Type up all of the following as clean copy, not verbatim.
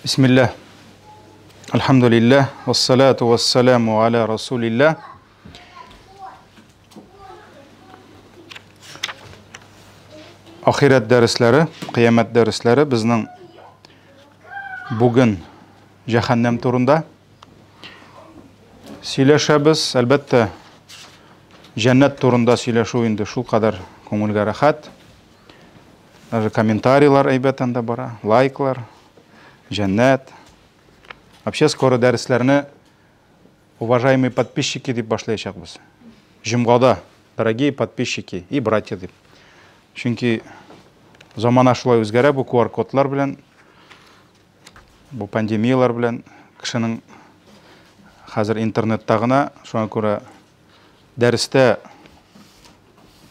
Бисмилла. Альхамдулилла, вассалату вассаламу аля расулилла. Ахирәт дәресләре, кыямәт дәресләре безнең бүген җәһәннәм турында сөйләшәбез. Әлбәттә, җәннәт турында сөйләшү инде шулкадәр күңелгә рәхәт. Даже комментарийлар әйбәт анда бара, лайклар, җәннәт. Вообще скоро дәресләрне уважаемые подписчики дип башлаячакбыз. Җомгада, дорогие подписчики и братья дип. Чөнки замана шулай үзгәрә бу QR-кодлар белән, бу пандемияләр белән кешенең хәзер интернетта гына, шуңа күрә дәрестә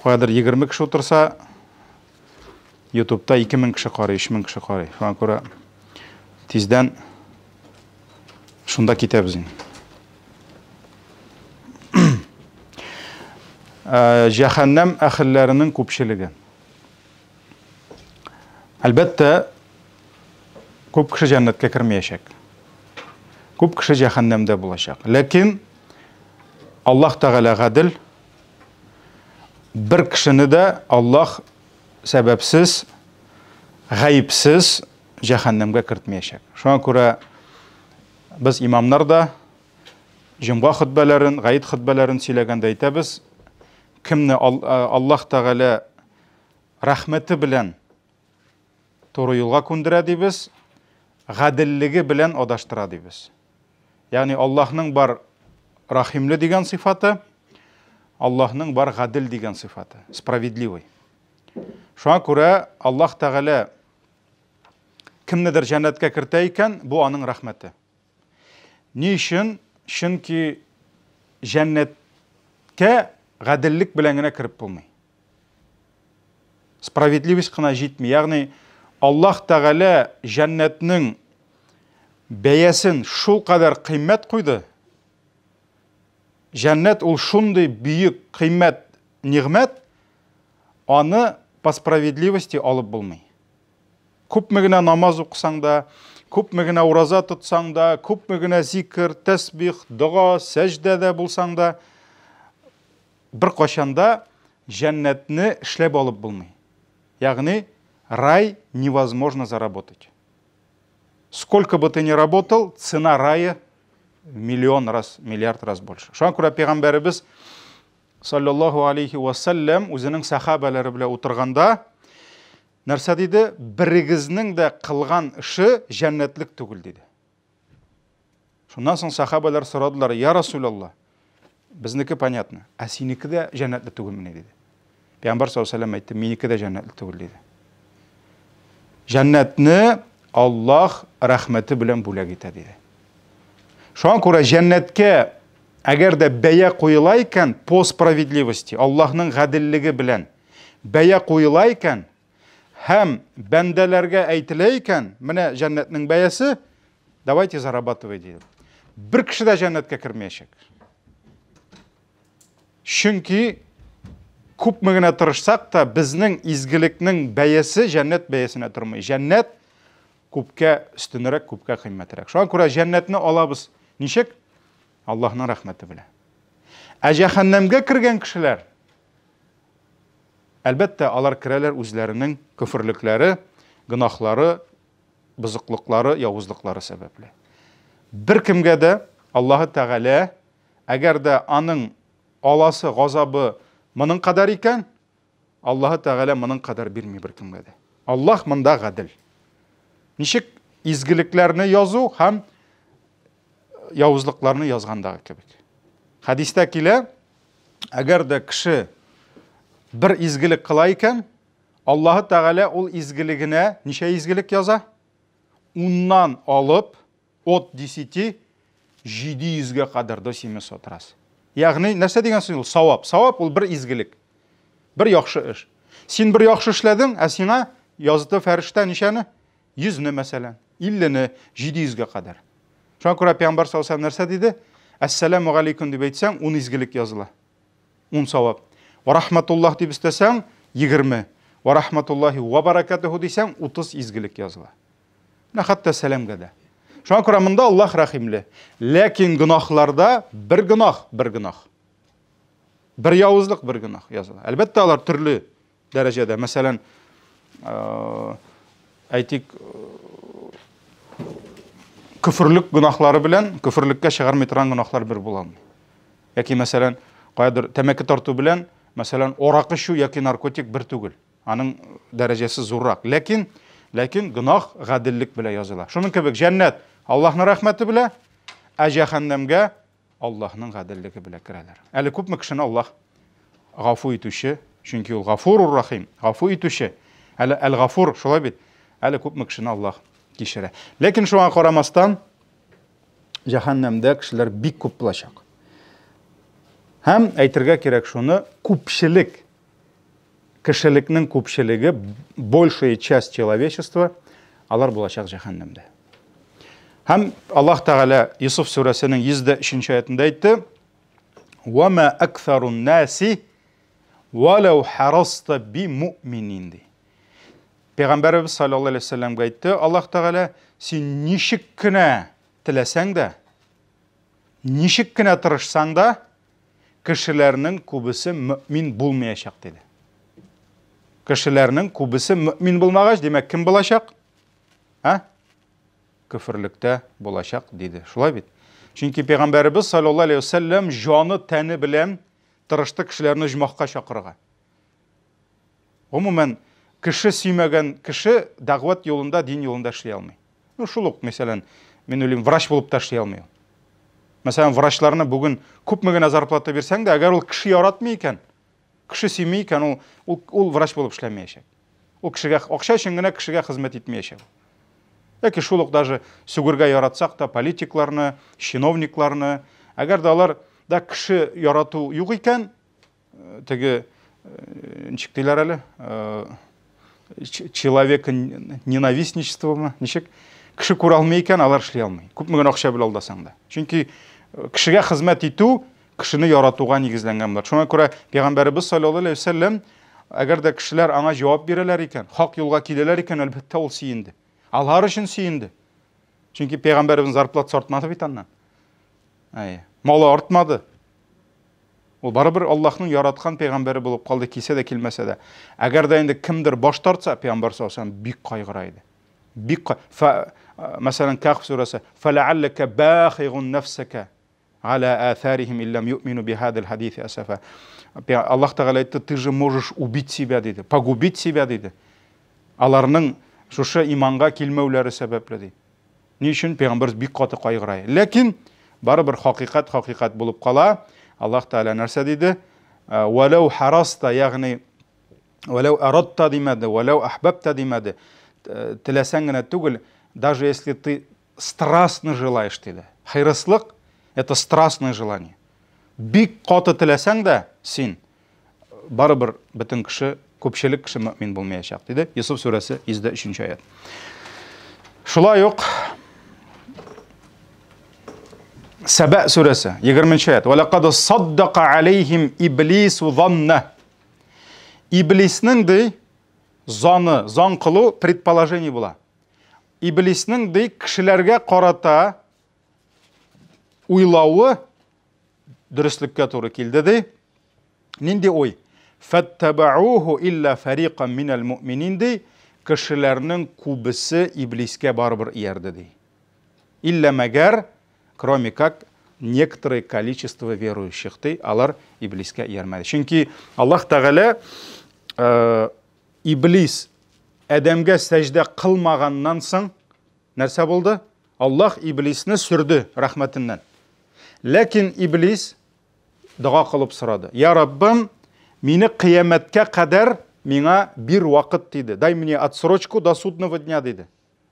каядыр 20 кеше утырса, YouTube'та 2000 кеше карый, 3000 кеше карый. Шуңа күрә тиздән шунда китәбез инде. Э, җәһәннәм әһелләренең күпчелеге. Әлбәттә, күп кеше җәннәткә кермәячәк. Күп кеше җәһәннәмдә булачак. Ләкин Аллаһ Тәгалә гадел, бер кешене дә Аллаһ сәбәпсез, гаепсез җәһәннәмгә кертмәячәк. Шуңа күрә без имамнар да җомга хөтбәләрен, гает хөтбәләрен сөйләгәндә әйтәбез, кемне Аллаһ Тәгалә рәхмәте белән туры юлга күндерә дибез, гаделлеге белән адаштыра дибез. Ягъни Аллаһның бар рахимле дигән сыйфаты, Аллаһның бар гадел дигән сыйфаты, справедливый. Шуңа күрә Аллаһ Тәгалә кемнедер җәннәткә кертә икән, бу аның рәхмәте. Ни өчен? Чөнки җәннәткә гаделлек белән генә кереп булмый. Справедливость кына җитми. Ягъни Аллаһ Тәгалә җәннәтнең бәясен шул кадәр кыйммәт куйды. Җәннәт ул шундый бөек кыйммәт нигъмәт, аны по справедливости алып булмый. Күпме генә намаз укысаң да, күпме генә ураза тотсаң да, күпме генә зикр, тәсбих, дога, сәҗдәдә булсаң да, беркайчан да җәннәтне эшләп алып булмый. Ягъни рай невозможно заработать. Сколько бы ты ни работал, цена рая миллион раз, миллиард раз больше. Шуңа күрә пәйгамбәребез саллаллаху алейхи ва саллям үзенең сахабалары белән утырганда нәрсә диде? Берегезнең дә кылган эше җәннәтлек түгел диде. Шуннан соң сахабалар сорадылар, Я Расулаллах, безнеке понятно, ә синеке дә җәннәтле түгелмени диде. Пәйгамбәр саллаллаху алейһи әйтте, минеке дә җәннәтле түгел диде. Җәннәтне Аллаһ рәхмәте белән бүләк итә диде. Шуңа күрә җәннәткә әгәр дә бәя куела икән по справедливости, Аллаһның гаделлеге белән бәя куела икән һәм бәндәләргә әйтелә икән, менә җәннәтнең бәясе, давайте зарабатывай диде. Бер кеше дә җәннәткә кермәячәк. Чөнки күпме генә тырышсак та, безнең изгелекнең бәясе җәннәт бәясенә тормый. Җәннәт күпкә өстенрәк, күпкә кыйммәтрәк. Шуңа күрә җәннәтне алабыз ничек? Аллаһның рәхмәте белән. Ә җәһәннәмгә кергән кешеләр, әлбәттә, алар керәләр үзләренең көферлекләре, гөнаһлары, бозыклыклары, явызлыклары сәбәпле. Беркемгә дә Аллаһы Тәгалә, әгәр дә аның аласы газабы моның кадәр икән, Аллаһы Тәгалә моның кадәр бирми беркемгә дә. Аллаһ монда гадел. Ничек изгелекләрне язу һәм явызлыкларны язгандагы кебек. Хәдистә килә, әгәр дә кеше бер изгелек кыла икән, Аллаһы Тәгалә ул изгелегенә ничә изгелек яза? Уннан алып, от десяти, 700-гә кадәр, до 700 раз. Ягъни, нәрсә дигән сүз ул? Савап. Савап ул бер изгелек. Бер яхшы эш. Син бер яхшы эшләдең, ә сиңа язды фәрештә ничәне? Йөзне, мәсәлән, иллене, 700-гә кадәр. Шуңа күрә пәйгамбәр саллаллаһу алейһи нәрсә диде? Әссәламу алейкум дип әйтсәң, 10 изгелек языла. 10 савап. Ва рахматуллаһ дип өстәсәң, 20. Ва рахматуллаһи ва баракатуху дисәң, 30 изгелек языла. Менә хәтта сәламгә дә. Шуңа күрә монда Аллаһ рәхимле. Ләкин гөнаһларда бер гөнаһ, бер гөнаһ. Бер явызлык, бер гөнаһ языла. Әлбәттә, алар төрле дәрәҗәдә. Мәсәлән, әйтик, көферлек гөнаһлары белән көферлеккә чыгармый торган гөнаһлар бер була алмый. Яки, мәсәлән, каядыр тәмәке тарту белән, мәсәлән, аракы эчү яки наркотик бер түгел. Аның дәрәҗәсе зуррак. Ләкин, ләкин гөнаһ гаделлек белән языла. Шуның кебек җәннәт Аллаһның рәхмәте белән, ә җәһәннәмгә Аллаһның гаделлеге белән керәләр. Әле күпме кешене Аллаһ гафу итүче, чөнки ул Гафурур Рахим, гафу итүче. Әле Әл-Гафур, шулай бит. Әле күпме кешене Аллаһ кичерә. Ләкин шуңа карамастан, җәһәннәмдә кешеләр бик күп булачак. Һәм әйтергә кирәк шуны, күпчелек кешелекнең күпчелеге, большая часть человечества, алар булачак җәһәннәмдә. Һәм Аллаһ Тәгалә Йусуф сүрәсенең 103 аятында әйтте: "Ва ма аксарун наси валау хараста би муъминин" ди. Пәйгамбәребез саллаллаһу алейһи вәсәлләмгә әйтте Аллаһ Тәгалә, син ничек кенә теләсәң дә, ничек кенә тырышсаң да, кешеләрнең күбесе мөмин булмаячак диде. Кешеләрнең күбесе мөмин булмагач, димәк, кем булачак? Ә? Көферлектә булачак диде. Шулай бит? Чөнки пәйгамбәребез саллаллаһу алейһи вәсәлләм җаны тәне белән тырышты кешеләрне оҗмахка чакырырга. Гомумән, кеше сөймәгән кеше дәгъват юлында, дин юлында эшли алмый. Ну, шул ук, мәсәлән, мин уйлыйм, врач булып та эшли алмый ул. Мәсәлән, врачларны бүген күпме генә зарплата бирсәң дә, әгәр ул кеше яратмый икән, кеше сөйми икән, ул, ул, ул врач булып эшләмәячәк. Ул кешегә акча өчен генә кешегә хезмәт итмәячәк. Яки шул ук даже сүгергә яратсак та политикларны, чиновникларны, әгәр дә алар да кеше ярату юк икән, теге ничек диләр әле человека ненавистничествомы ничек кеше күрә алмый икән алар эшли алмый күпме генә акча белән алдасаң да чөнки кешегә хезмәт итү кешене яратуга нигезләнгән була шуңа күрә пәйгамбәребез саллаллаһу алейһи вәсәлләм әгәр дә кешеләр аңа җавап бирәләр икән хак юлга киләләр икән әлбәттә ул сөенде алар өчен сөенде чөнки пәйгамбәребезнең зарплатасы артмады бит аннан әйе малы артмады Ул барыбер Аллаһның яраткан пәйгамбәре булып калды, килсә дә, килмәсә дә. Әгәр дә инде кемдер баш тартса, пәйгамбәр саллаллаһу алейһи бик кайгыра иде. Бик фа, мәсәлән, Кәһф сүрәсе, "Фәләалләкә бахигун нафсака аля атарихим иллям юъмину бихадал хадис асафа". Аллаһ Тәгалә әйтте, "Ты же можешь убить себя" диде, погубить себя диде. Аларның шушы иманга килмәүләре сәбәпле ди. Ни өчен пәйгамбәрбез бик каты кайгыра. Ләкин барыбер хакыйкать хакыйкать булып кала. Аллаһ Тәгалә нәрсә диде? Вәләү хараста, ягъни вәләү арадта димәде, вәләү ахбабта димәде. Теләсәң генә түгел, даже если ты страстно желаешь диде. Хирыслык это страстное желание. Бик каты теләсәң дә син барыбер бөтен кеше, күпчелек кеше мөмин булмаячак, диде Йусуф сүрәсе 103 аят. Шулай ук Сәбә сүрәсе 20 аят. Ва лакад саддака алейхим иблису занна. Иблиснең ди заны, зан кылу предположение була. Иблиснең ди кешеләргә карата уйлавы дөреслеккә туры килде ди. Нинди уй? Фәттәбәуху илля фәриқан минәл муъминин ди, кешеләрнең күбесе иблискә барыбер иярде ди. Илля мәгәр, кроме как некоторое количество верующих ди, алар иблискә иярмәде. Чөнки Аллаһ Тәгалә э, иблис Адәмгә сәҗдә кылмаганнан соң Нәрсә булды? Аллаһ иблисне сөрде рәхмәтеннән. Ләкин иблис дога кылып сорады. Я Раббым, мине кыямәткә кадәр миңа бир вакыт диде. Дай мне отсрочку до судного дня диде.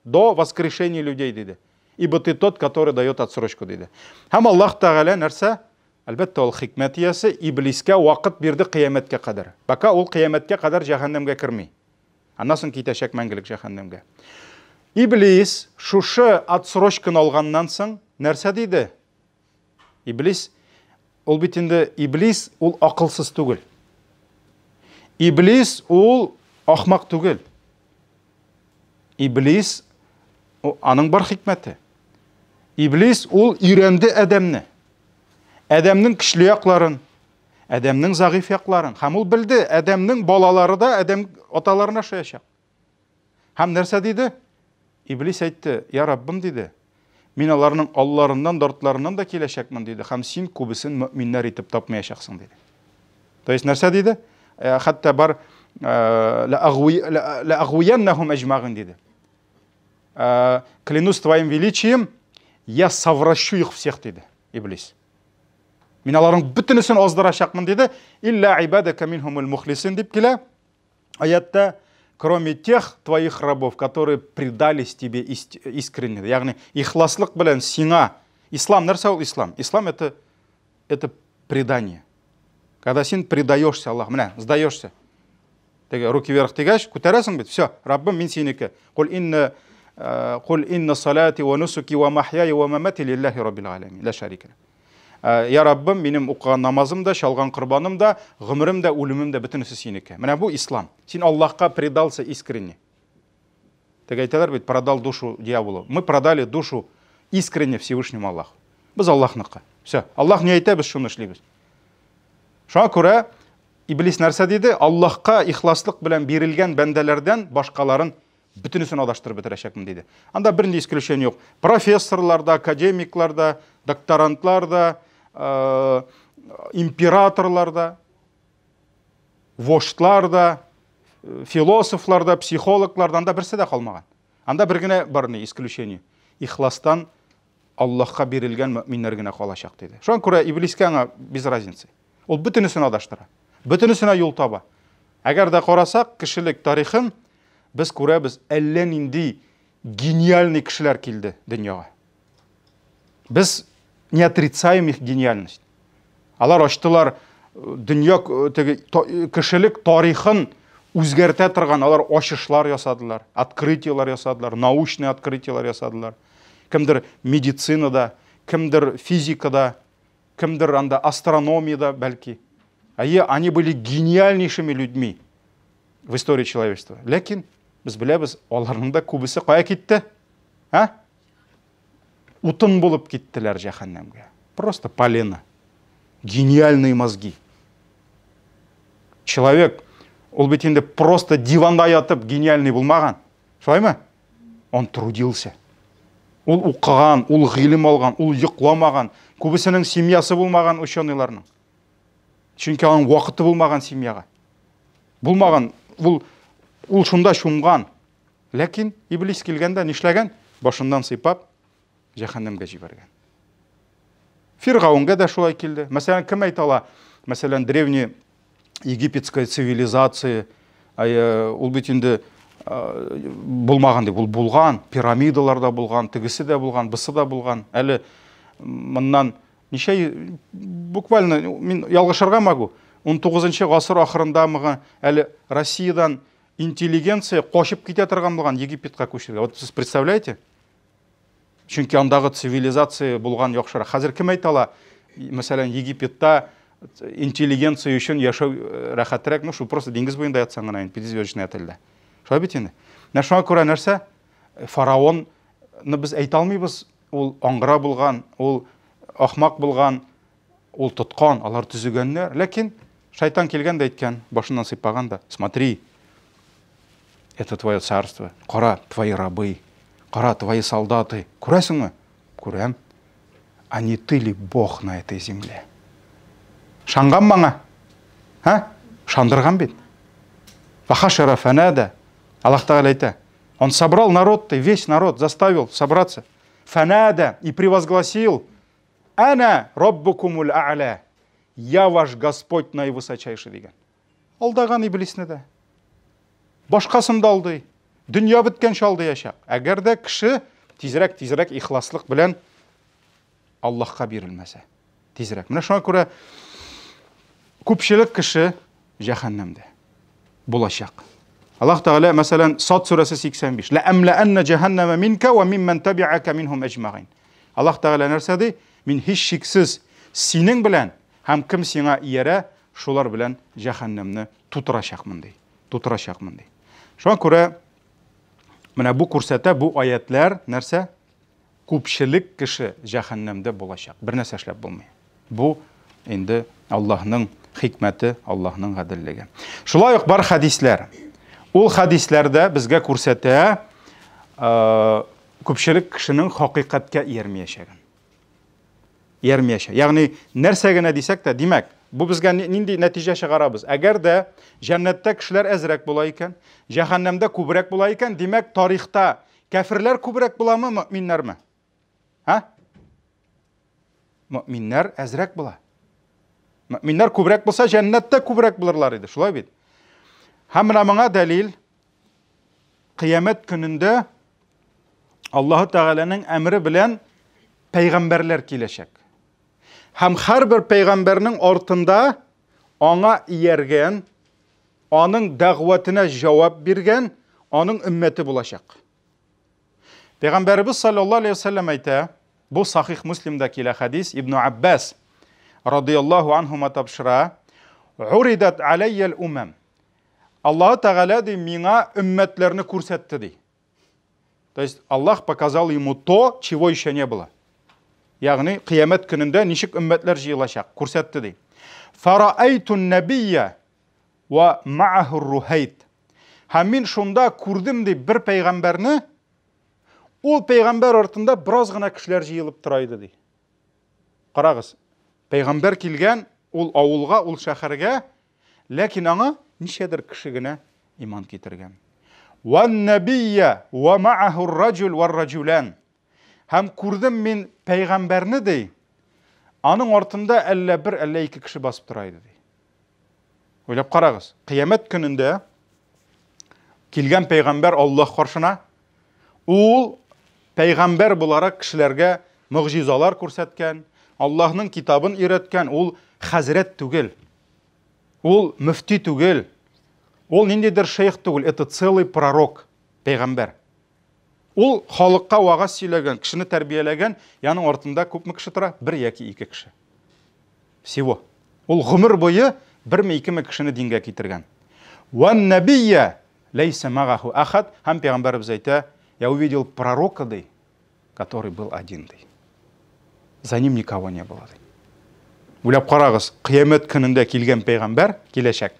До воскрешения людей диде. Ибо ты тот, который дает отсрочку диде. Һәм Аллаһ Тәгалә нәрсә? Әлбәттә, ул хикмәт иясе, иблискә вакыт бирде кыямәткә кадәр. Пока ул кыямәткә кадәр җәһәннәмгә керми. Аннан соң китәчәк мәңгелек җәһәннәмгә. Иблис шушы отсрочканы алганнан соң нәрсә диде? Иблис, ул бит инде иблис, ул акылсыз түгел. Иблис ул ахмак түгел. Иблис аның бар хикмәте. Иблис ул өйрәнде Адәмне. Адәмнең көчле якларын, Адәмнең зәгыйфь якларын. Һәм ул белде, Адәмнең балалары да Адәм аталарына ошаячак. Һәм нәрсә диде? Иблис әйтте, Я Раббым, диде, мин аларның алларыннан да артларыннан да киләчәкмен, диде, һәм син күбесен мөэминнәр итеп тапмаячаксың, диде. То есть нәрсә диде? Э, хәтта бар э, ла агвияннахум әҗмагын диде. Э, клянусь твоим величием, я совращу их всех, диде Иблис. Мин аларның бөтенесен аздырачакмын, диде. Илля ибадака минхумул мухлисин дип килә. Аятта, кроме тех твоих рабов, которые предались тебе искренне. Ягъни ихласлык белән сиңа. Ислам нәрсә ул ислам? Ислам это предание. Когда син предаешься Аллаху, менә, сдаешься. Теге руки вверх дигәч, күтәрәсең бит, все, Раббым, мин синеке. Кул инна э, кул инна салати ва нусуки ва махьяя ва мамати лиллахи раббил аламин. Ла шарика. Э, я Раббым, минем укыган намазым да, чалган корбаным да, гомерем дә, үлемем дә бөтенесе синеке. Менә бу ислам. Син Аллаһка предался искренне. Теге әйтәләр бит, продал душу дьяволу. Мы продали душу искренне Всевышнему Аллаху. Без Аллаһныкы. Все. Аллаһ ни әйтә, без шуны эшлибез. Шуңа күрә Иблис нәрсә диде? Аллаһка ихласлык белән бирелгән бәндәләрдән башкаларын бөтенесен адаштырып бетерәчәкмен, диде. Анда бернинди исключение юк. Профессорлар да, академиклар да, докторантлар да, э, императорлар да, вождьлар да, философлар да, психологлар да, анда берсе дә калмаган. Анда бер генә бар ни исключение. Ихластан Аллаһка бирелгән мөэминнәр генә калачак, диде. Шуңа күрә иблискә аңа без разницы. Ул бөтенесен адаштыра. Бөтенесенә юл таба. Әгәр дә карасак, кешелек тарихын без күрәбез, әллә нинди гениальный кешеләр килде дөньяга. Без не отрицаем их гениальность. Алар ачтылар э, дөнья э, теге э, кешелек тарихын үзгәртә торган алар ачышлар ясадылар, открытиелар ясадылар, научный открытиелар ясадылар. Кемдер медицинада, кемдер физикада, кемдер анда астрономияда бәлки. Әйе, они были гениальнейшими людьми в истории человечества. Ләкин без беләбез, аларның да күбесе кая китте? А? Утын булып киттеләр җәһәннәмгә. Просто полено. Гениальные мозги. Человек, ул бит инде просто диванда ятып гениальный булмаган. Шулаймы? Он трудился. Ул укыган, ул гыйлем алган, ул йокламаган. Күбесенең семьясы булмаган ученыйларның. Чөнки аның вакыты булмаган семьяга. Булмаган, ул ул шунда чумган. Ләкин иблис килгәндә нишләгән? Башыннан сыйпап, җәһәннәмгә җибәргән. Фиргаунгә дә шулай килде. Мәсәлән, кем әйтә ала? Мәсәлән, древний египетская цивилизация, э, ул бит инде э, булмаган дип, ул булган, пирамидалар да булган, тегесе дә булган, бысы да булган. Әле моннан ничә буквально мин ялгышырга могу, 19 гасыр ахырында мыгы әле Россиядән интеллигенция качып китә торган булган Египетка күчергә. Вот сез представляете? Чөнки андагы цивилизация булган яхшырак. Хәзер кем әйтә ала, мәсәлән, Египетта интеллигенция өчен яшәү э, рәхәтрәк, ну, шул просто диңгез буенда ятсаң гына инде, пятизвездочный отельдә. Шулай бит инде. Менә шуңа күрә нәрсә? Фараонны без әйтә алмыйбыз, ул аңгыра булган, ул ахмак булган, Ул тоткан, алар төзегәннәр. Ләкин шайтан килгән дә әйткән, башыннан сыйпаган да, смотри, это твое царство, кара, твои рабы, кара, твои солдаты. Күрәсеңме? Күрәм. А не ты ли Бог на этой земле? Шанган маңа? Ха? Шандырган бит. Фахашара фанада. Аллах Тәгалә әйтә. Он собрал народ, ты весь народ заставил собраться. Фанада и превозгласил Әнә Раббукумул а'ля. Я ваш Господь наивысочайший дигән. Алдаган иблисне дә. Башкасын да алдый. Дөнья беткәнче алдыячак. Әгәр дә кеше тизрәк тизрәк ихласлык белән Аллаһка бирелмәсә. Тизрәк. Менә шуңа күрә күпчелек кеше җәһәннәмдә булачак. Аллаһ Тәгалә, мәсәлән, Сад сүрәсе 85. Ла әмләәннә җәһәннәмә минка ва миммән табиака минһум әҗмәгыйн. Аллаһ Тәгалә нәрсә ди? Мин һичшиксез синең белән һәм кем сиңа иярә, шулар белән җәһәннәмне тутырачакмын ди. Тутырачакмын ди. Шуңа күрә менә бу күрсәтә бу аятлар нәрсә? Күпчелек кеше җәһәннәмдә булачак. Бер нәрсә эшләп булмый. Бу инде Аллаһның хикмәте, Аллаһның гаделлеге. Шулай ук бар хәдисләр. Ул хәдисләр дә безгә күрсәтә, күпчелек кешенең хакыйкатькә иярмәячәген. Иярмәячәк. Ягъни нәрсә генә дисәк тә, димәк, бу безгә нинди нәтиҗә чыгарабыз? Әгәр дә җәннәттә кешеләр әзрәк була икән, җәһәннәмдә күбрәк була икән, димәк, тарихта кәферләр күбрәк буламы, мөэминнәрме? Һа? Мөэминнәр әзрәк була. Мөэминнәр күбрәк булса, җәннәттә күбрәк булырлар иде, шулай бит? Һәм менә моңа дәлил кыямәт көнендә Аллаһы Тәгаләнең әмере белән пәйгамбәрләр киләчәк. Һәм һәрбер пәйгамбәрнең артында аңа ияргән, аның дәгъватына җавап биргән, аның өммәте булачак. Пәйгамбәребез саллаллаһу алейһи вәсәлләм әйтә, бу Сахих Муслимда килә хәдис, Ибн Аббас радыяллаһу анһума тапшыра, Уридат алейял умам. Аллаһу Тәгалә ди миңа өммәтләрне күрсәтте ди. То есть Аллаһ показал ему то, чего еще не было. Ягъни кыямәт көнендә ничек өммәтләр җыелачак, күрсәтте ди. Фараайтун нәбия ва мааху рухайт. Һәм мин шунда күрдем ди бер пәйгамбәрне, ул пәйгамбәр артында бераз гына кешеләр җыелып тора иде ди. Карагыз, пәйгамбәр килгән ул авылга, ул шәһәргә, ләкин аңа ничәдер кеше генә иман китергән. Ван нәбия ва мааху раҗул ва раҗулан. Һәм күрдем мин пәйгамбәрне ди, аның артында әллә бер, әллә ике кеше басып тора иде ди. Уйлап карагыз, кыямәт көнендә килгән пәйгамбәр Аллаһ каршына, ул пәйгамбәр буларак кешеләргә могҗизалар күрсәткән, Аллаһның китабын өйрәткән, ул хәзрәт түгел. Ул мөфти түгел. Ул ниндидер шейх түгел, это целый пророк, пәйгамбәр. Ул халыкка вагаз сөйләгән, кешене тәрбияләгән, яның артында күпме кеше тора? Бер яки ике кеше. Всего. Ул гомер буе берме икеме кешене дингә китергән. Ван нәбия ләйсә магаху ахад һәм пәйгамбәребез әйтә, я увидел пророка ди, который был один ди. За ним никого не было ди. Уйлап карагыз, кыямәт көнендә килгән пәйгамбәр киләчәк.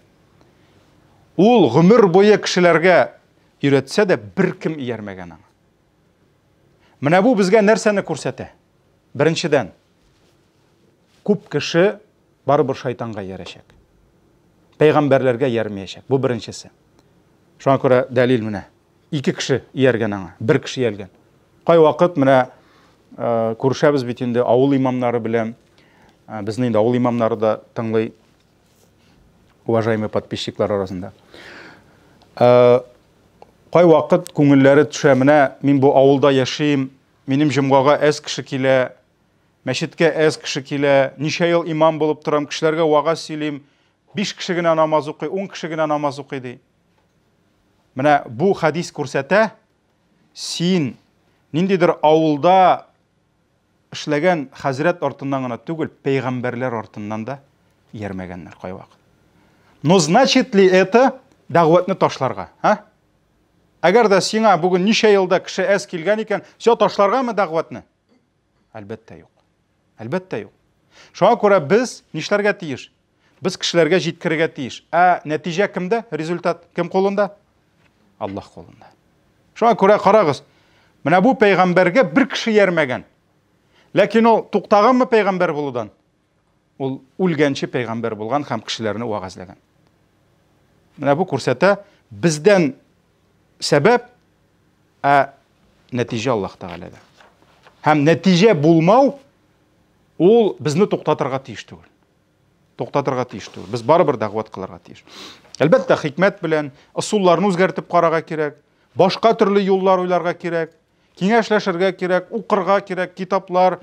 Ул гомер буе кешеләргә өйрәтсә дә беркем иярмәгән аңа. Менә бу безгә нәрсәне күрсәтә? Беренчедән, күп кеше барыбер шайтанга иярәчәк. Пәйгамбәрләргә иярмәячәк. Бу беренчесе. Шуңа күрә дәлил менә. Ике кеше ияргән аңа, бер кеше ияргән. Кайвакыт менә э, күрешәбез бит инде авыл имамнары белән. Э, безне инде авыл имамнары да тыңлый, уважаемый подписчиклар арасында. Э, кайвакыт күңелләре төшә, менә мин бу авылда яшим, минем җомгага әз кеше килә, мәчеткә әз кеше килә, ничә ел имам булып торам, кешеләргә вагаз сөйлим, 5 кеше генә намаз укый, 10 кеше генә намаз укый ди. Менә бу хәдис күрсәтә, син ниндидер авылда эшләгән хәзрәт артыннан гына түгел, пәйгамбәрләр артыннан да иярмәгәннәр кайвакыт. Но значит ли это дәгъватны ташларга, а? Әгәр дә сиңа бүген ничә елда кеше әз килгән икән, все ташларгамы дәгъватны? Әлбәттә юк. Әлбәттә юк. Шуңа күрә без нишләргә тиеш? Без кешеләргә җиткерергә тиеш. Ә нәтиҗә кемдә? Результат кем кулында? Аллаһ кулында. Шуңа күрә карагыз, менә бу пәйгамбәргә бер кеше иярмәгән. Ләкин ул туктаганмы пәйгамбәр булудан? Ул үлгәнче пәйгамбәр булган һәм кешеләрне вәгазьләгән. Менә бу күрсәтә, бездән сәбәп, ә нәтиҗә Аллаһ Тәгаләдә. Һәм нәтиҗә булмау ул безне туктатырга тиеш түгел. Туктатырга тиеш түгел. Без барыбер дәгъват кылырга тиеш. Әлбәттә, хикмәт белән ысулларны үзгәртеп карарга кирәк, башка төрле юллар уйларга кирәк, киңәшләшергә кирәк, укырга кирәк, китаплар,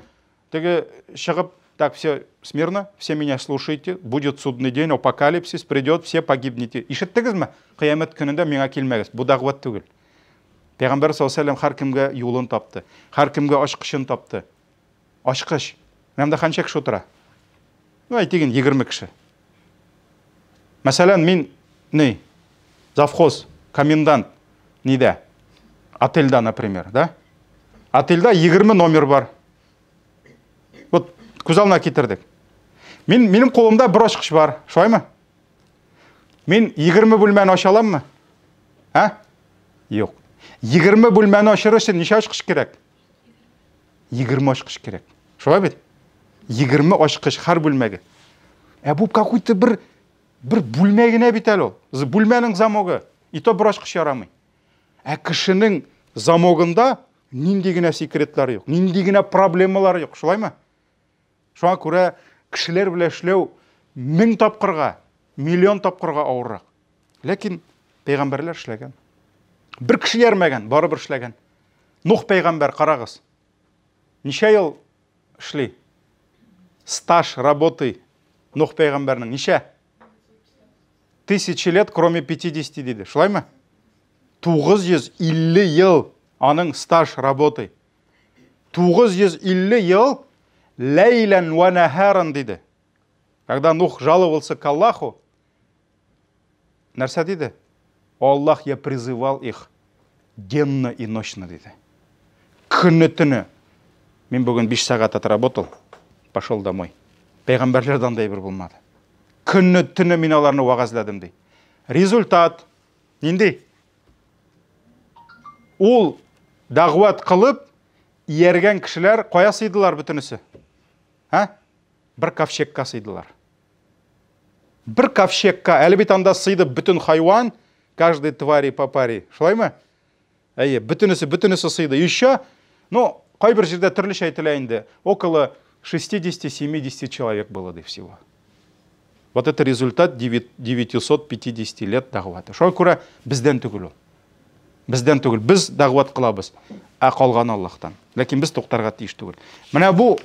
теге чыгып, так, все смирно, все меня слушайте, будет судный день, апокалипсис придет, все погибнете. Ишеттегезме? Кыямәт көнендә миңа килмәгез. Бу дәгъват түгел. Пәйгамбәр саллаллаһу алейһи һәр кемгә юлын тапты, һәр кемгә ачкычын тапты. Ачкыч. Менә монда канча кеше утыра? Ну, әйтик инде, 20 кеше. Мәсәлән, мин ни, завхоз, комендант нидә? Отельдә, например, да? Отельдә 20 номер бар. Вот күз алдына китердек. Мин минем кулымда бер ачкыч бар, шулаймы? Мин 20 бүлмәне ача аламмы? А? Юк. 20 бүлмәне ачыр өчен ничә ачкыч кирәк? 20 ачкыч кирәк. Шулай бит? 20 ачкыч һәр бүлмәгә. Ә бу какой-то бер бер бүлмә генә бит әле ул. Бүлмәнең замогы. И то бер ачкыч ярамый. Ә кешенең замогында нинди генә секретлар юк, нинди генә проблемалар юк, шулаймы? Шуңа күрә кешеләр белән эшләү мең тапкырга, миллион тапкырга авыррак. Ләкин пәйгамбәрләр эшләгән. Бер кеше ярмәгән, барыбер эшләгән. Нух пәйгамбәр, карагыз. Ничә ел эшли? Стаж работы Нух пәйгамбәрнең ничә? Тысячи лет, кроме 50 диде. Шулаймы? 950 ел аның стаж работы. 950 ел ләйлән ва нәһаран диде. Когда Нух жаловался к Аллаху, нәрсә диде? О Аллах, я призывал их денно и ночно диде. Көне төне. Мин бүген 5 сәгать отработал, пошел домой. Пәйгамбәрләрдә андай бер булмады. Көне төне мин аларны вәгазьләдем ди. Результат нинди? Ул дәгъват кылып, ияргән кешеләр кая сыйдылар бөтенесе? Һа? Бер ковчегка сыйдылар. Бер ковчегка, әле бит анда сыйды бөтен хайван, каждой твари по паре. Шулаймы? Әйе, бөтенесе, бөтенесе сыйды. Еще, ну, кайбер җирдә төрлечә әйтелә инде. Около 60-70 человек было да всего. Вот это результат 950 лет дәгъваты. Шуңа күрә бездән түгел ул. Бездән түгел. Без дәгъват кылабыз, ә калган Аллаһтан. Ләкин без туктарга тиеш түгел. Менә бу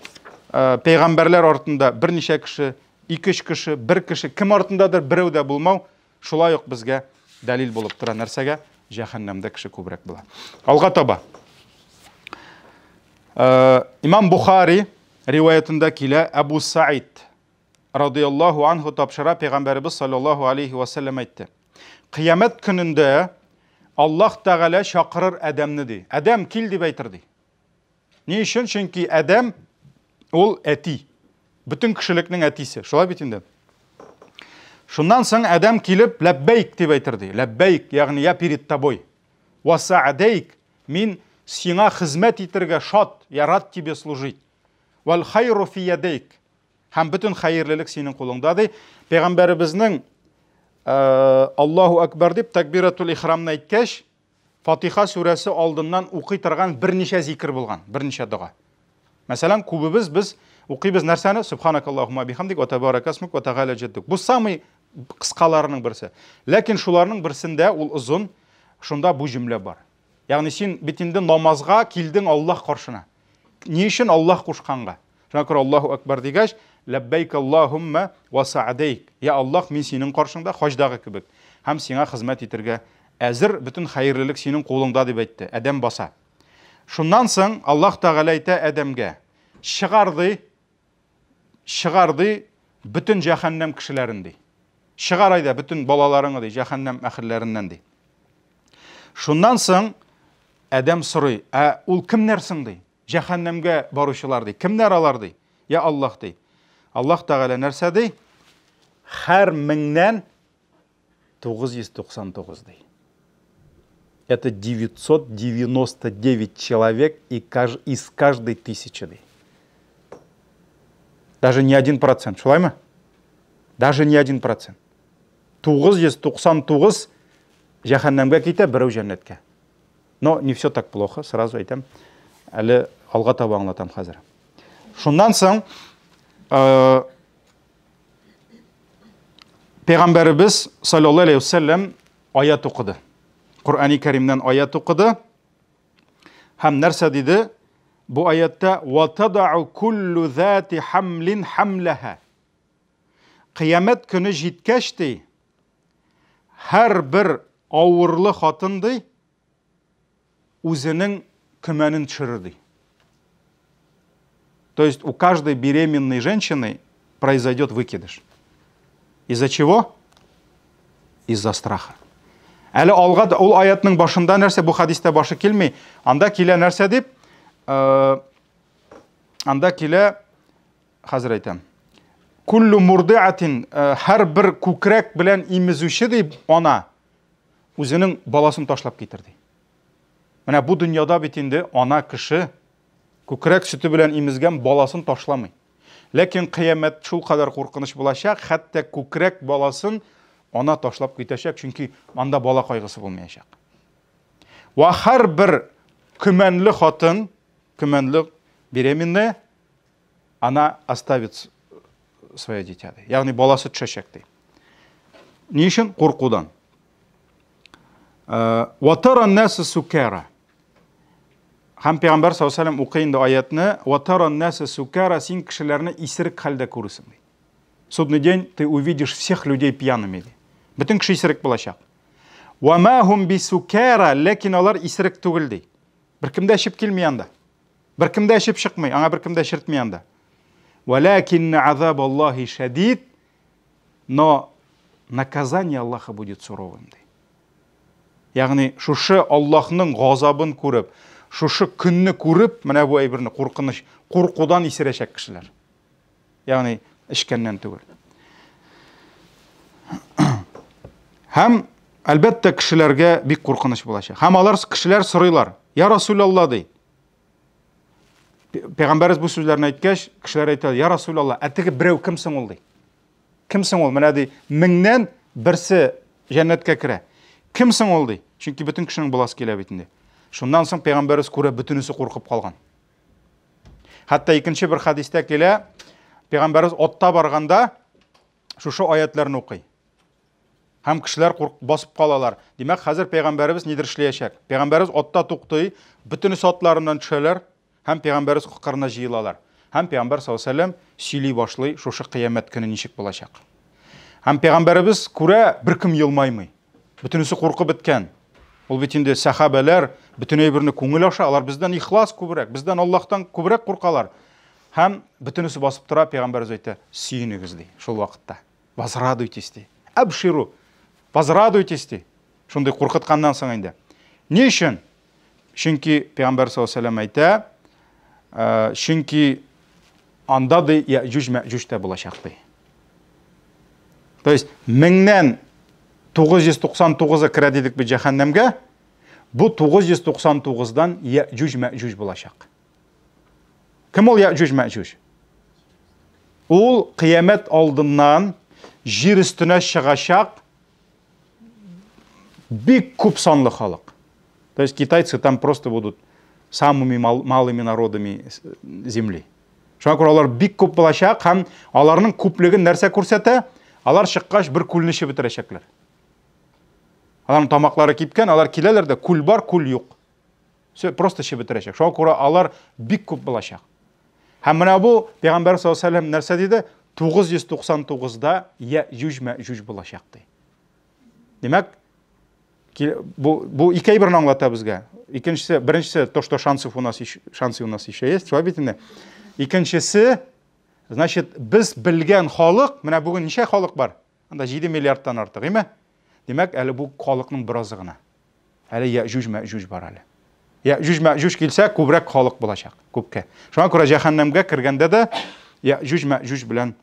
э, пәйгамбәрләр артында берничә кеше, ике-өч кеше, бер кеше кем артындадыр берәү дә булмау шулай ук безгә дәлил булып тора нәрсәгә? Җәһәннәмдә кеше күбрәк була. Алга таба. Э, Имам Бухари риваятында килә Әбу Саид радияллаһу анһу тапшыра пәйгамбәребез саллаллаһу алейхи ва сәлләм әйтте. Кыямәт көнендә Аллаһ Тәгалә чакырыр Адәмне ди. Адәм кил дип әйтер ди. Ни өчен? Чөнки Адәм ул әти. Бөтен кешелекнең әтисе. Шулай бит инде. Шуннан соң Адәм килеп ләббәйк дип әйтер ди. Ләббәйк, ягъни я перед тобой. Ва саадәйк, мин сиңа хезмәт итәргә шат, я рад тебе служить. Вал хайру фи ядәйк. Һәм бөтен хәерлелек синең кулыңда ди. Пәйгамбәребезнең э, Аллаһу акбар дип такбиратул ихрамны әйткәч, Фатиха сүрәсе алдыннан укый торган берничә зикер булган, берничә дога. Мәсәлән, күбебез без укыйбыз нәрсәне? Субханакаллахума бихамдик ва табарак асмук ва тагаля җәддук. Бу самый кыскаларының берсе. Ләкин шуларның берсендә ул озын, шунда бу җөмлә бар. Ягъни син бит инде намазга килдең Аллаһ каршына. Ни өчен Аллаһ кушканга? Шуңа күрә Аллаһу акбар дигәч, ләббәйк Аллаһумма ва саадейк. Я Аллаһ, мин синең каршыңда хаҗдагы кебек һәм сиңа хезмәт итәргә әзер, бөтен хәерлелек синең кулыңда дип әйтте. Адәм баса. Шуннан соң Аллаһ Тәгалә әйтә Адәмгә: "Чыгар ди, чыгар ди бөтен җәһәннәм кешеләрен ди. Чыгар әйдә бөтен балаларыңны ди, җәһәннәм әһелләреннән ди. Шуннан соң Адәм сорый, ә ул кемнәр соң ди? Җәһәннәмгә баручылар ди. Кемнәр алар ди? Я Аллаһ ди. Аллаһ Тәгалә нәрсә ди? Һәр меңнән 999 ди. Это 999 человек из каждой тысячи ди. Даже не 1%. Шулаймы? Даже не 1%. 999 җәһәннәмгә китә, берәү җәннәткә. Но не все так плохо, сразу әйтәм. Әле алга таба аңлатам хәзер. Шуннан соң э, Пәйгамбәребез саллаллаһу алейхи вәсәлләм аят укыды. Коръәни Кәримнән аят укыды. Һәм нәрсә диде? Бу аятта ва тадау куллу зати хамлин хамлаха. Кыямәт көне җиткәч ди, һәрбер авырлы хатын ди, үзенең көмәнен төшерер ди. То есть у каждой беременной женщины произойдет выкидыш. Из-за чего? Из-за страха. Әле алга ул аятның башында нәрсә бу хадистә башы килми. Анда килә нәрсә дип? анда килә, хәзер әйтәм. Куллу мурдиатин, һәрбер күкрәк белән имезүче ди ана үзенең баласын ташлап китер ди. Менә бу дөньяда бит инде ана кеше күкрәк сөте белән имезгән баласын ташламый. Ләкин кыямәт шул кадәр куркыныч булачак, хәтта күкрәк баласын ана ташлап китәчәк, чөнки анда бала кайгысы булмаячак. Ва һәрбер көмәнле хатын, көмәнле беременная, она оставит свое дитя. Ягъни баласы төшәчәк ди. Ни өчен? Куркудан. Ва тара ан-наса сукара. Һәм Пәйгамбәр саллаллаһу алейһи ва сәлләм укый инде аятны, «Ва тара ан-наса сукара», син кешеләрне исерек хәлдә күрерсең ди. Судный день ты увидишь всех людей пьяными ди. Бөтен кеше исерек булачак. Ва ма хум бисукара, ләкин алар исерек түгел ди. Беркем дә эчеп килми анда. Беркем дә эчеп чыкмый, аңа беркем дә эчертми анда. Валякинна азаб Аллахи шадид, но наказание Аллаха будет суровым ди. Ягъни шушы Аллаһның газабын күреп, шушы көнне күреп, менә бу әйберне куркыныч, куркудан исерәчәк кешеләр. Ягъни эчкәннән түгел. Һәм әлбәттә кешеләргә бик куркыныч булачак. Һәм алар кешеләр сорыйлар. Я Расулалла ди. Пәйгамбәрбез бу сүзләрне әйткәч, кешеләр әйтә, Я Расулалла, ә теге берәү кем соң ул ди? Кем соң ул? Менә ди, меңнән берсе җәннәткә керә. Кем соң ул ди? Чөнки бөтен кешенең буласы килә бит инде. Шуннан соң пәйгамбәрбез күрә, бөтенесе куркып калган. Хәтта икенче бер хәдистә килә, пәйгамбәрбез атта барганда шушы аятларны укый. Һәм кешеләр басып калалар. Димәк, хәзер пәйгамбәребез нидер эшләячәк. Пәйгамбәребез атта туктый, бөтенесе атларыннан төшәләр һәм пәйгамбәребез кырына җыелалар. Һәм пәйгамбәр саллаллаһу алейһи ва сәлләм сөйли башлый, шушы кыямәт көне ничек булачак. Һәм пәйгамбәребез күрә, беркем елмаймый. Бөтенесе куркып беткән. Ул бит инде сәхабәләр бөтен әйберне күңел аша, алар бездән ихлас күбрәк, бездән Аллаһтан күбрәк куркалар. Һәм бөтенесе басып тора, пәйгамбәребез әйтә, сөенегез ди, шул вакытта. Возрадуйтесь ди. Әбширу. Возрадуйтесь ди. Шундый куркытканнан соң инде. Ни өчен? Чөнки пәйгамбәр саллаллаһу алейһи әйтә, чөнки анда ди Яҗүҗ Мәҗүҗ тә булачак ди. То есть меңнән 999-ы керә дидек бит җәһәннәмгә. Бу 999-дан Яҗүҗ Мәҗүҗ булачак. Кем ул Яҗүҗ Мәҗүҗ? Ул кыямәт алдыннан җир өстенә чыгачак бик күп санлы халык. То есть китайцы там просто будут самыми малыми народами земли. Шуңа күрә алар бик күп булачак һәм аларның күплеген нәрсә күрсәтә? Алар чыккач бер күлне эчеп бетерәчәкләр. Аларның тамаклары кипкән, алар киләләр дә күл бар, күл юк. Все, просто эчеп бетерәчәк. Шуңа күрә алар бик күп булачак. Һәм менә бу Пәйгамбәр саллаллаһу алейһи ва сәлләм нәрсә диде? 999-да Яҗүҗ Мәҗүҗ булачак ди. Димәк, бу ике әйберне аңлата безгә. Икенчесе, беренчесе, то, что шансов у нас еще, шансы у нас еще есть, шулай бит инде. Икенчесе, значит, без белгән халык, менә бүген ничә халык бар? Анда 7 миллиардтан артык, име? Димәк, әле бу халыкның беразы гына. Әле Яҗүҗ Мәҗүҗ бар әле. Яҗүҗ Мәҗүҗ килсә, күбрәк халык булачак, күпкә. Шуңа күрә җәһәннәмгә кергәндә дә Яҗүҗ Мәҗүҗ белән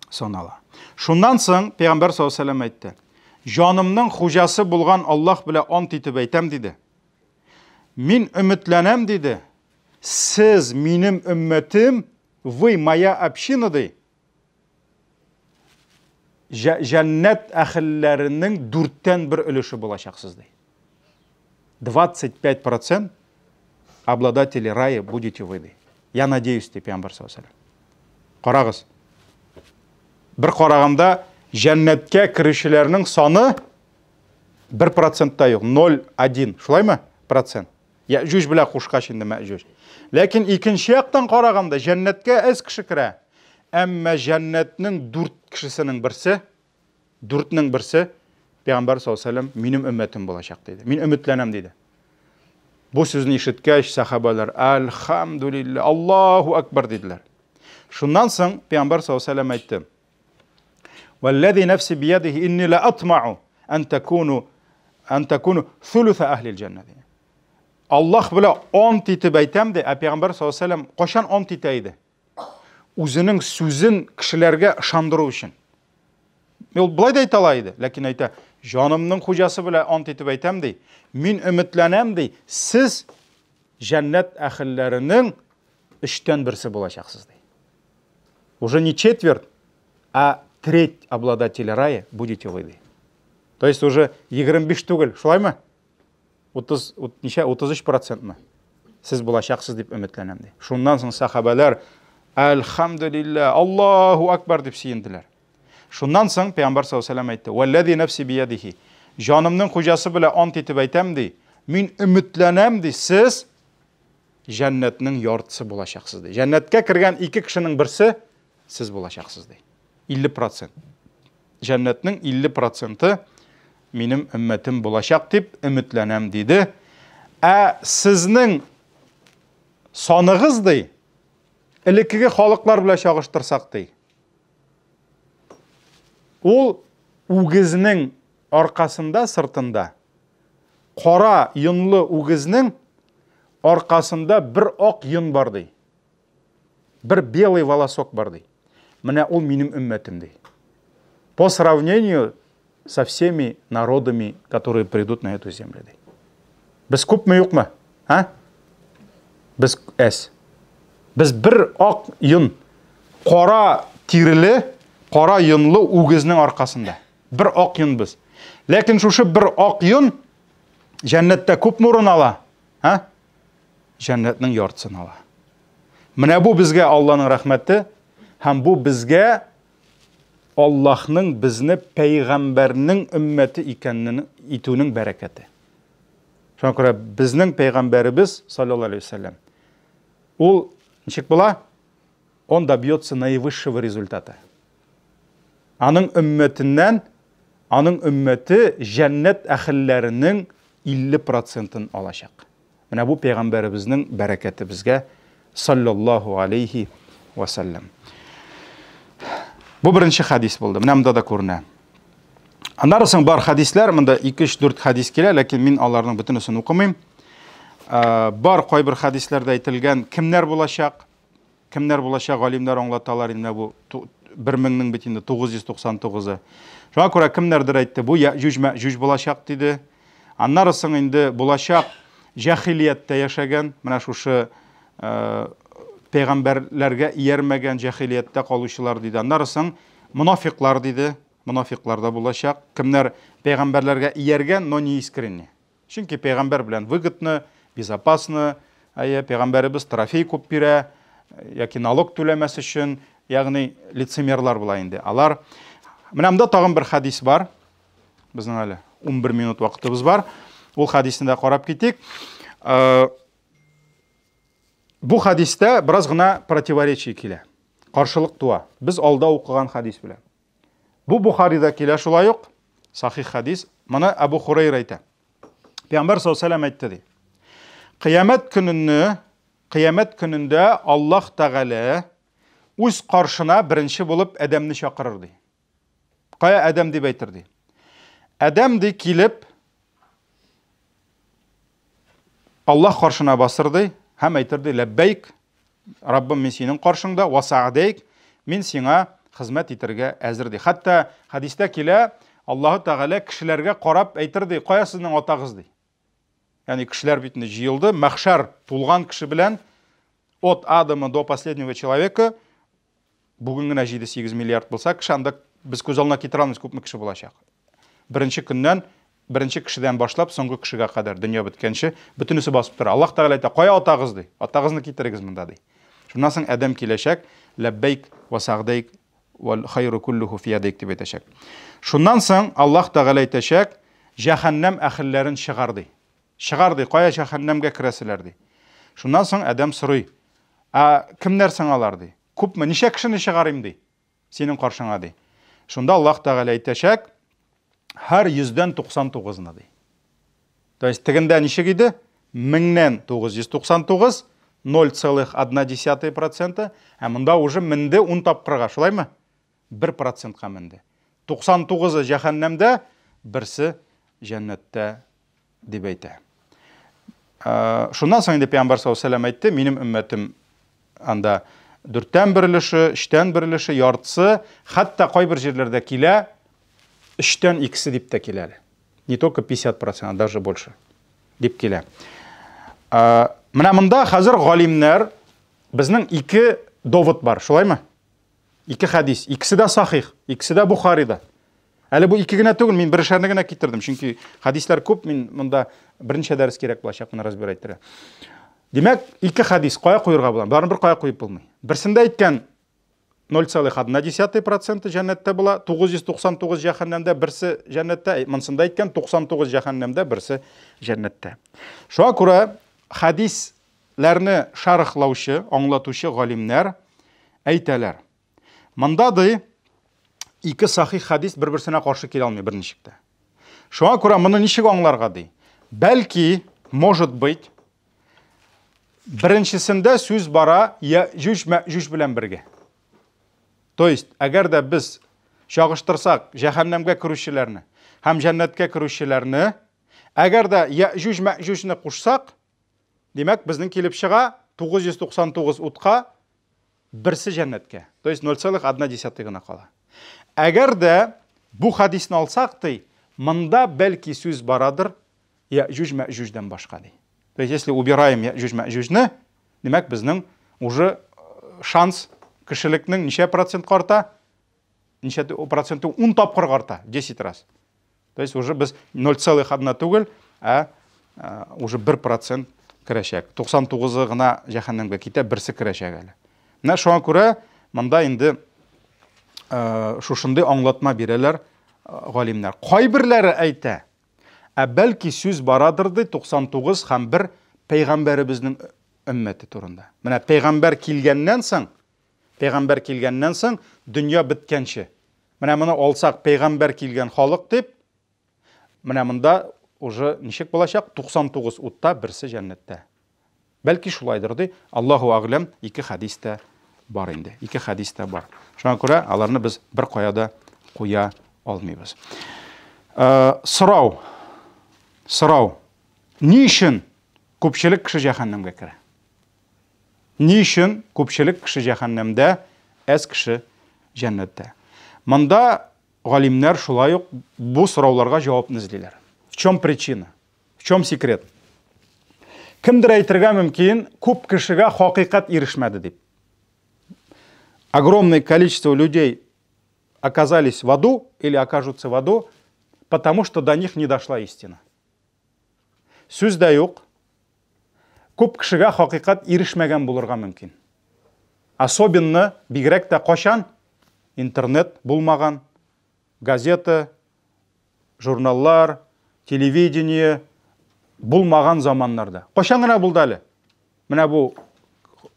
санала. Шуннан соң Пәйгамбәр саллаллаһу алейһи ва сәлләм әйтте: "Җанымның хуҗасы булган Аллаһ белән ант итеп әйтәм", диде. Мин өметләнәм, диде. Сез минем өммәтем, вы моя община, ди. Җәннәт әһелләренең дүрттән бер өлеше булачаксыз, ди. 25% обладатели рая будете вы, ди. Я надеюсь, ди Пәйгамбәр саллаллаһу алейһи ва сәлләм. Карагыз. Бер караганда җәннәткә керүчеләрнең саны 1% та юк, 0,1. Шулаймы? Процент. Яҗүҗ белән кушкач инде Мәҗүҗ. Ләкин икенче яктан караганда җәннәткә әз кеше керә. Әмма җәннәтнең дүрт кешесенең берсе, дүртнең берсе Пәйгамбәр саллаллаһу алейһи ва сәлләм минем өммәтем булачак диде. Мин өметләнәм диде. Бу сүзне ишеткәч, сахабалар Альхамдулилла, Аллаһу акбар диделәр. Шуннан соң Пәйгамбәр саллаллаһу алейһи ва сәлләм әйтте: Валлази нафси биядихи инни ла атмау ан такуну ан такуну thulutha ахли җәннә. Аллаһ белән ант итеп әйтәм ди, ә пәйгамбәр саллаллаһу алейһи ва сәлләм кайчан ант итә иде? Үзенең сүзен кешеләргә ышандыру өчен. Ул болай да әйтә ала иде, ләкин әйтә, җанымның хуҗасы белән ант итеп әйтәм ди, мин өметләнәм ди, сез җәннәт әһелләренең өчтән берсе булачаксыз ди. Уже не четверть, а треть обладателя рая будете вы ди. То есть уже 25 түгел, шулаймы? 30, ничә, 33 процентмы? Сез булачаксыз дип өметләнәм ди. Шуннан соң сахабәләр Әлхәмдүлилләһ, Аллаһу акбар дип сөенделәр. Шуннан соң Пәйгамбәр саллаллаһу алейһи ва сәлләм әйтте: "Валлази нәфси биядихи". Җанымның хуҗасы белән ант итеп әйтәм ди, мин өметләнәм ди, сез җәннәтнең яртысы булачаксыз ди. Җәннәткә кергән ике кешенең берсе сез булачаксыз ди. 50%. Җәннәтнең 50 проценты минем өммәтем булачак дип өметләнәм диде. Ә сезнең саныгыз ди, элеккеге халыклар белән чагыштырсак ди. Ул үгезнең аркасында, сыртында кара йонлы үгезнең аркасында бер ак йон бар ди. Бер белый волосок бар ди. Менә ул минем өммәтем ди. По сравнению со всеми народами, которые придут на эту землю ди. Без күпме юкмы? А? Без әз. Без бер ак йон, кара тиреле, кара йонлы үгезнең аркасында. Бер ак йон без. Ләкин шушы бер ак йон җәннәттә күпме урын ала? А? Җәннәтнең яртысын ала. Менә бу безгә Алланың рәхмәте һәм бу безгә Аллаһның безне пәйгамбәрнең өммәте икәнен итүнең бәрәкәте. Шуңа күрә безнең пәйгамбәребез саллаллаһу алейһи вәсәлләм ул ничек була? Он добьется наивысшего результата. Аның өммәтеннән, аның өммәте җәннәт әһелләренең 50 процентын алачак. Менә бу пәйгамбәребезнең бәрәкәте безгә саллаллаһу алейхи ва саллям. Бу беренче хадис булды. Менә монда да күренә. Аннары соң бар хадисләр, монда 2, 3, 4 хадис килә, ләкин мин аларның бөтенесен укымыйм. Бар кайбер хадисләрдә әйтелгән, кемнәр булачак, Кемнәр булачак, галимнәр аңлаталар инде бу бер меңнең бит инде 999-ы. Шуңа күрә кемнәрдер әйтте, бу Яҗүҗ Мәҗүҗ булачак диде. Аннары соң инде булачак җәһилияттә яшәгән, менә шушы э, пәйгамбәрләргә иярмәгән җәһилияттә калучылар диде. Аннары соң монафиклар диде, монафиклар да булачак. Кемнәр пәйгамбәрләргә ияргән, но не искренне. Чөнки пәйгамбәр белән выгодно, безопасно, әйе, пәйгамбәребез трофей күп бирә, яки налог түләмәс өчен, ягъни лицемерлар була инде. Алар Менә монда тагын бер хадис бар. Безнең әле 11 минут вакытыбыз бар. Ул хадисне дә карап китик. Э, бу хадистә бераз гына противоречие килә. Каршылык туа. Без алда укыган хадис белән. Бу Бухарида килә шулай ук, сахих хадис. Моны Абу Хурайра әйтә. Пәйгамбәр саллаллаһу алейһи әйтте ди. Кыямәт көненне, кыямәт көнендә Аллаһ Тәгалә үз каршына беренче булып Адәмне чакырыр ди. Кая Адәм дип әйтер ди. Адәм ди килеп Аллаһ каршына басыр ди һәм әйтер ди, ләббәйк, Раббым, мин синең каршыңда, ва са'дәйк, мин сиңа хезмәт итәргә әзер ди. Хәтта хәдистә килә, Аллаһу Тәгалә кешеләргә карап әйтер ди, кая сезнең атагыз ди. Ягъни кешеләр бит инде җыелды, мәхшәр тулган кеше белән от Адама до последнего человека Бүген генә 7-8 миллиард булса, кеше анда без күз алдына китерә алмыйбыз күпме кеше булачак. Беренче көннән, беренче кешедән башлап соңгы кешегә кадәр дөнья беткәнче бөтенесе басып тора. Аллаһ Тәгалә әйтә, кая атагыз ди? Атагызны китерегез монда ди. Шуннан соң адәм киләчәк, ләббәйк ва сагдәйк вал хайру куллуху фи ядәйк дип әйтәчәк. Шуннан соң Аллаһ Тәгалә әйтәчәк, җәһәннәм әһелләрен чыгар ди. Чыгар ди, кая җәһәннәмгә керәселәр ди. Шуннан соң адәм сорый, ә кемнәр соң алар ди? Күпме, ничә кешене чыгарыйм ди, синең каршыңа ди. Шунда Аллаһ Тәгалә әйтәчәк, һәр йөздән 99-ны ди. То есть тегендә ничек иде? Меңнән 999, 0,1%, ә монда уже менде 10 тапкырга, шулаймы? 1 процентка менде. 99-ы җәһәннәмдә, берсе җәннәттә дип әйтә. Шуннан соң инде Пәйгамбәр саллаллаһу алейһи вәсәлләм әйтте, минем өммәтем анда дүрттән бер өлеше, өчтән бер өлеше, яртысы, хәтта кайбер җирләрдә килә, өчтән икесе дип тә килә әле. Не только 50%, а даже больше дип килә. Менә монда хәзер галимнәр безнең ике довод бар, шулаймы? Ике хәдис, икесе дә сахих, икесе дә Бухарида. Әле бу ике генә түгел, мин берешәрне генә китердем, чөнки хәдисләр күп, мин монда берничә дәрес кирәк булачак моны разбирать итәргә. Димәк, ике хәдис кая куерга була? Барын бер кая куеп булмый. Берсендә әйткән 0,1% җәннәттә була, 999 җәһәннәмдә, берсе җәннәттә, монсында әйткән 99 җәһәннәмдә, берсе җәннәттә. Шуңа күрә хәдисләрне шәрехлаучы, аңлатучы галимнәр әйтәләр. Монда ди ике сахих хәдис бер-берсенә каршы килә алмый берничек тә. Шуңа күрә моны ничек аңларга ди? Бәлки, может быть, беренчесендә сүз бара Яҗүҗ Мәҗүҗ белән бергә. То есть, әгәр дә без чагыштырсак җәһәннәмгә керүчеләрне һәм җәннәткә керүчеләрне, әгәр дә Яҗүҗ Мәҗүҗне кушсак, димәк, безнең килеп чыга 999 утка берсе җәннәткә. То есть 0,1 гына кала. Әгәр дә бу хәдисне алсак, ди, монда бәлки сүз барадыр Яҗүҗ Мәҗүҗдән башка, ди. То есть если убираем Яҗүҗ Мәҗүҗне, димәк, безнең уже шанс кешелекнең ничә процентка арта? Ничә проценты? 10 тапкырга арта, 10 раз. То есть уже без 0,1 түгел, ә уже 1% керәчәк. 99-ы гына җәһәннәмгә китә, берсе керәчәк әле. Менә шуңа күрә монда инде шушындый аңлатма бирәләр галимнәр. Кайберләре әйтә, ә бәлки сүз барадыр ди 99 һәм бер пәйгамбәребезнең өммәте турында. Менә пәйгамбәр килгәннән соң, пәйгамбәр килгәннән соң дөнья беткәнче. Менә моны алсак, пәйгамбәр килгән халык дип, менә монда уже ничек булачак? 99 утта, берсе җәннәттә. Бәлки шулайдыр ди. Аллаһу әгъләм, ике хәдис тә бар инде. Ике хәдис тә бар. Шуңа күрә аларны без бер кая да куя алмыйбыз. Сорау. Сорау. Ни өчен күпчелек кеше җәһәннәмгә керә? Ни өчен күпчелек кеше җәһәннәмдә, әз кеше җәннәттә? Монда галимнәр шулай ук бу сорауларга җавапны эзлиләр. В чем причина? В чем секрет? Кемдер әйтергә мөмкин, күп кешегә хакыйкать ирешмәде дип. Огромное количество людей оказались в аду или окажутся в аду, потому что до них не дошла истина. Сүз дә юк, күп кешегә хакыйкать ирешмәгән булырга мөмкин. Особенно, бигрәк тә кайчан интернет булмаган, газета, журналлар, телевидение булмаган заманнарда. Кайчан гына булды әле? Менә бу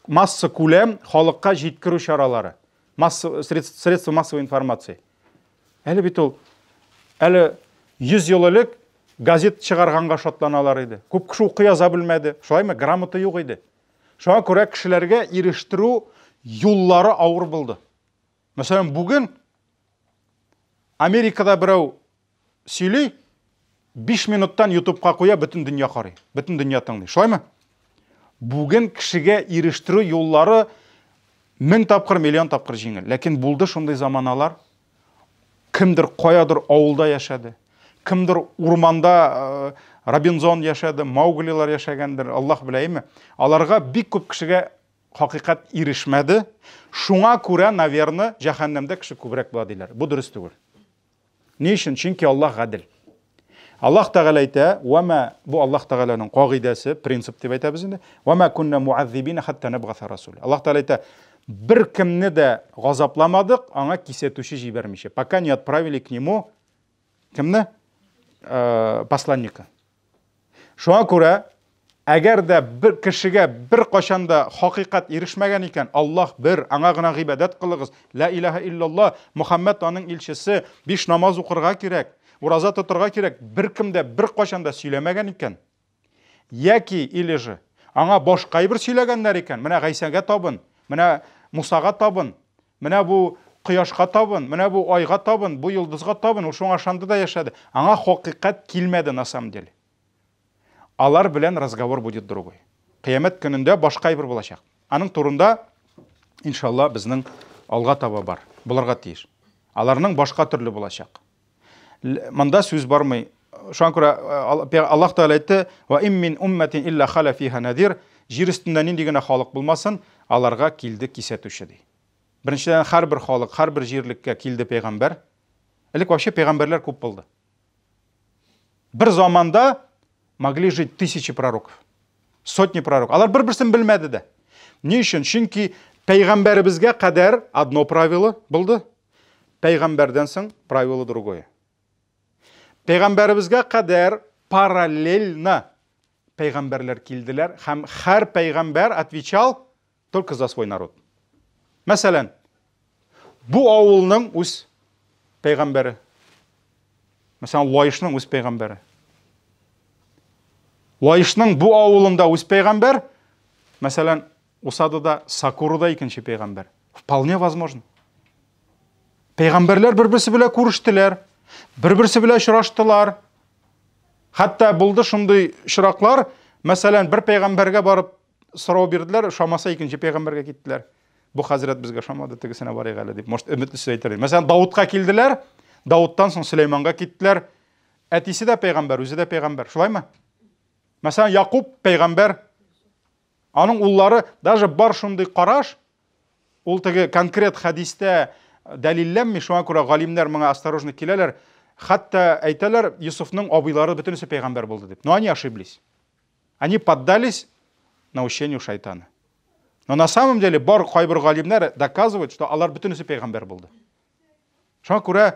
масса күләм халыкка җиткерү чаралары, масса, средства массовой информации. Әле бит ул әле 100 ел элек газет чыгарганга шатланалар иде. Күп кеше укый яза белмәде. Шулаймы? Грамота юк иде. Шуңа күрә кешеләргә ирештерү юллары авыр булды. Мәсәлән, бүген Америкада берәү сөйли, 5 минуттан YouTubeка куя, бөтен дөнья карый, бөтен дөнья тыңлый. Шулаймы? Бүген кешегә ирештерү юллары мең тапкыр, миллион тапкыр җиңел. Ләкин булды шундый заманалар, кемдер каядыр авылда яшәде, кемдер урманда э, Робинзон яшәде, Мауглилар яшәгәндер, Аллаһ белә, әйме? Аларга бик күп кешегә хакыйкать ирешмәде. Шуңа күрә, наверное, җәһәннәмдә кеше күбрәк була диләр. Бу дөрес түгел. Ни өчен? Чөнки Аллаһ гадел. Аллаһ Тәгалә әйтә, "Вама" бу Аллаһ Тәгаләнең кагыйдәсе, принцип дип әйтәбез инде. "Вама кунна муаззибина хатта набгаса расул". Аллаһ Тәгалә әйтә, бер кемне дә газапламадык, аңа кисәтүче җибәрмичә. Пока не отправили к нему кемне? Э, посланника. Шуңа күрә, әгәр дә бер кешегә бер кашан да хакыйкать ирешмәгән икән, Аллаһ бер, аңа гына гыйбадәт кылыгыз, ла илаһа иллаллаһ, Мухаммад аның илчесе, биш намаз укырга кирәк, ураза тотырга кирәк, беркем дә бер кашан да сөйләмәгән икән, яки или же аңа башка әйбер сөйләгәннәр икән, менә Гайсәгә табын, менә Мусага табын, Менә бу кояшка табын, менә бу айга табын, бу йолдызга табын, ул шуңа ышанды да яшәде. Аңа хакыйкать килмәде на самом деле. Алар белән разговор будет другой. Кыямәт көнендә башка әйбер булачак. Аның турында, иншалла, безнең алга таба бар, булырга тиеш. Аларның башка төрле булачак. Монда сүз бармый. Шуңа күрә э, Аллаһ Тәгалә әйтте: "Ва им мин умматин илля халя фиха надир." Җир өстендә нинди генә халык булмасын, аларга килде кисәтүче ди. Беренчедән, һәрбер халык, һәрбер җирлеккә килде пәйгамбәр. Элек вообще пәйгамбәрләр күп булды. Бер заманда могли жить тысячи пророков, сотни пророков. Алар бер-берсен белмәде дә. Ни өчен? Чөнки пәйгамбәребезгә кадәр одно правило булды. Пәйгамбәрдән соң правило другое. Пәйгамбәребезгә кадәр параллельно пәйгамбәрләр килделәр һәм һәр пәйгамбәр отвечал только за свой народ. Мәсәлән, бу авылның үз пәйгамбәре. Мәсәлән, Лаешның үз пәйгамбәре. Лаешның бу авылында үз пәйгамбәр, мәсәлән, Усадыда, Сакурыда икенче пәйгамбәр. Вполне возможно. Пәйгамбәрләр бер-берсе белән күрештеләр, бер-берсе белән очраштылар. Хәтта булды шундый очраклар, мәсәлән, бер пәйгамбәргә барып сорау бирделәр, ошамаса икенче пәйгамбәргә киттеләр. Бу хәзрәт безгә ошамады, тегесенә барыйк әле дип, может, өметле сүз әйтер. Мәсәлән, Давудка килделәр, Давудтан соң Сөләйманга киттеләр. Әтисе дә пәйгамбәр, үзе дә пәйгамбәр. Шулаймы? Мәсәлән, Якуб пәйгамбәр. Аның уллары даже бар шундый караш, ул теге конкрет хәдистә дәлилләнми, шуңа күрә галимнәр моңа осторожно киләләр. Хәтта әйтәләр, Юсуфның абыйлары бөтенесе пәйгамбәр булды дип. Но они ошиблись. Они поддались наущению шайтана. Но на самом деле бар кайбер галимнәр доказывают, что алар бөтенесе пәйгамбәр булды. Шуңа күрә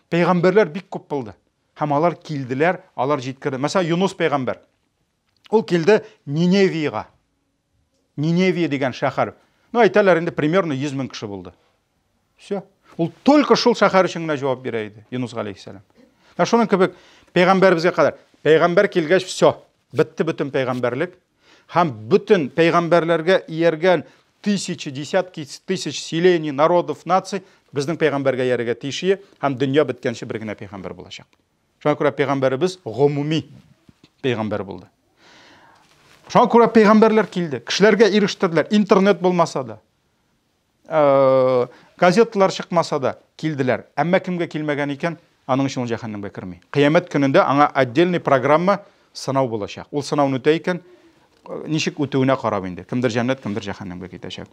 пәйгамбәрләр бик күп булды. Һәм алар килделәр, алар җиткерде. Мәсәлән, Юнус пәйгамбәр. Ул килде Ниневиягә. Ниневия дигән шәһәр. Ну, әйтәләр инде примерно 100 мең кеше булды. Все. Ул только шул шәһәр өчен генә җавап бирә иде, Юнус галәйһиссәлам. Менә шуның кебек пәйгамбәребезгә кадәр. Пәйгамбәр килгәч, все, бетте бөтен пәйгамбәрлек. Һәм бөтен пәйгамбәрләргә ияргән тысячи, десятки тысяч селений, народов, наций безнең пәйгамбәргә иярергә тиеш һәм дөнья беткәнче бер генә пәйгамбәр булачак. Шуңа күрә пәйгамбәребез гомуми пәйгамбәр булды. Шуңа күрә пәйгамбәрләр килде, кешеләргә ирештерделәр, интернет булмаса да, э, газеталар чыкмаса да килделәр. Әмма кемгә килмәгән икән, аның өчен ул җәһәннәмгә керми. Кыямәт көнендә аңа отдельный программа сынау булачак. Ул сынауны үтә икән, ничек үтүенә карап инде. Кемдер җәннәт, кемдер җәһәннәмгә китәчәк.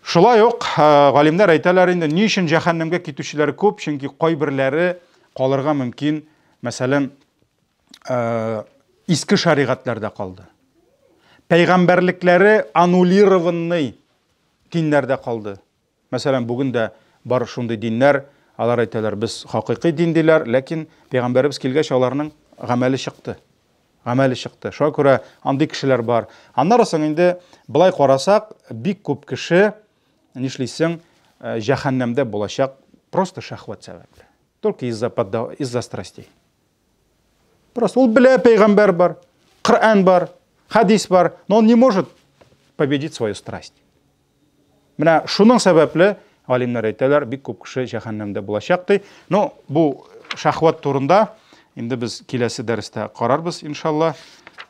Шулай ук э, галимнәр әйтәләр инде, ни өчен җәһәннәмгә китүчеләр күп? Чөнки кайберләре калырга мөмкин, мәсәлән, э, иске шәригатьләрдә калды. Пәйгамбәрлекләре аннулированный диннәрдә калды. Мәсәлән, бүген дә бар шундый диннәр, алар әйтәләр, без хакыйкый дин диләр, ләкин пәйгамбәребез килгәч аларның гамәле чыкты. Гамәле чыкты. Шуңа күрә андый кешеләр бар. Аннары соң инде былай карасак, бик күп кеше нишлисең, э, җәһәннәмдә булачак просто шәһвәт сәбәпле. Только из-за из-за страстей. Просто ул белә пәйгамбәр бар, Коръән бар, хадис бар, но он не может победить свою страсть. Менә шуның сәбәпле галимнәр әйтәләр, бик күп кеше җәһәннәмдә булачак ди. Но бу шахват турында инде без киләсе дәрестә карарбыз, иншалла.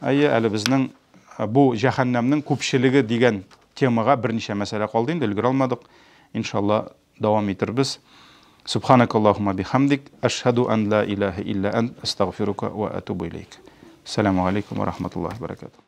Әйе, әле безнең э, бу җәһәннәмнең күпчелеге дигән темага берничә мәсьәлә калды инде, өлгерә алмадык. Иншалла, дәвам итербез. Субханакаллахума бихамдик, ашһаду ан ла илаһа илля ант, астагфирука ва атубу илейк. Ассаламу алейкум ва рахматуллахи ва баракатух.